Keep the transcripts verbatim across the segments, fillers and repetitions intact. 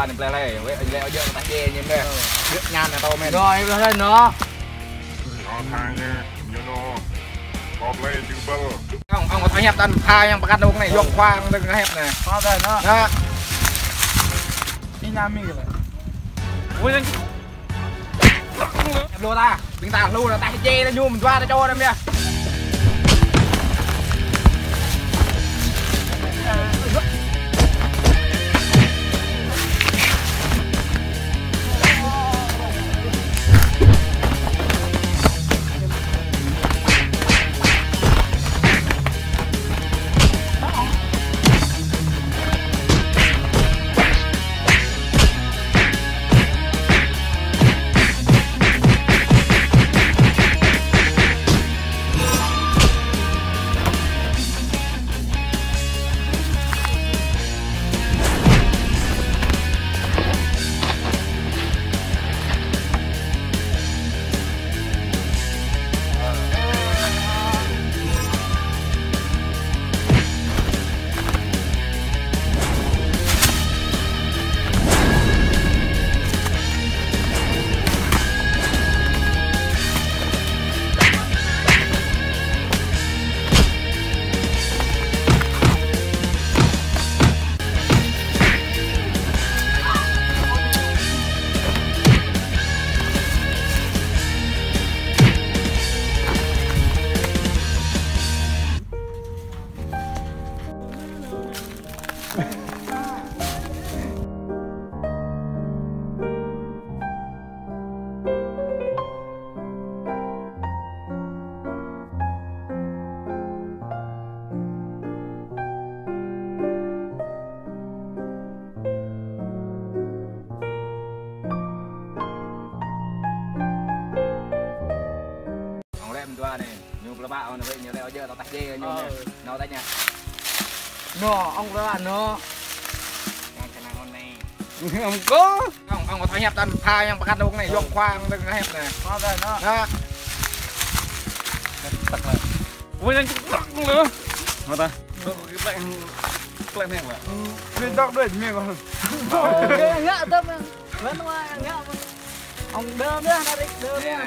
Anai plei lĕ, wĕ, lĕ ôjơ tah jê ñu mĕ. Djơ̆ ñan anai tâo mĕn. Rồi, rồi, nó. Ông, ông có thói hiệp tăn pha yang pơkăt nông anai, yŏk khoang đơ̆ng hiệp anai. Có rồi, nó. Đó. Đi Nam Mỹ rồi. Ui, đang Lô ta, ƀing ta lu ta jê ta ñu mơ̆n dua ta čô đam ya. Ong lĕ mơ̆n dua anai, ñu plơi pă ong anai wĕ, ñu lĕ ôjơ tâo tah jê ñu anai. Nao tah ñu. Nao, ong plơi pă nao. Yang kơnang ong anai. Ong kơ. Ong, ong có thói hiệp tăn pha yang pơkăt nông anai, yŏk khoang đơ̆ng hiệp anai. Có rồi, nó. Đó. Tăk lĕ. Ui, đang tăk lĕ. Hă ta? Tăk cái plek, plek anai lĕ. Đi tăk đuaĭ mĕ kơ. Ngă tăm. Ong đơm yơh, narik đơm yơh.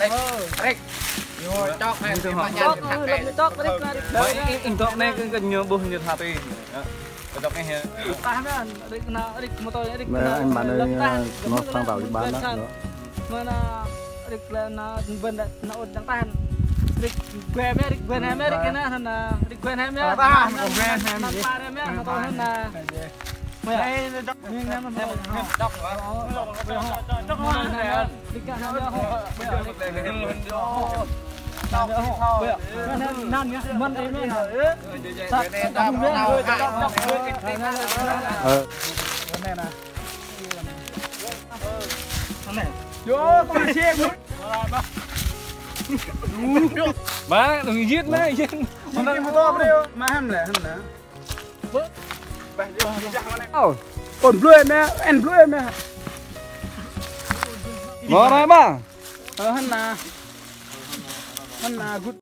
Rik, rik. Ñu čŏk anai, ñu čŏk, rik, narik đơm yơh. Ih, čŏk anai kơ, kơ ñu ƀuh ñu thâo tui. Čŏk anai yơh. Tah anai, rik na, rik mơtô, rik na. Mơ̆ anai, mơ̆ anai, nó sang tàu đi bán đó. Mơ̆ anai, rik lĕ na, ƀơ̆n lĕ na ôt dăng tah. Rik ƀe mĕ, rik ƀe na mĕ, rik na, na, rik ƀe na mĕ. Tah, rik ƀe na mĕ. Nan pa mĕ, mơtô na. Ba, đừng giết nó, giết. Ôn blue mĕ, en blue mĕ. Mơ rai ba. Ơ, hăn na. Hăn na, good.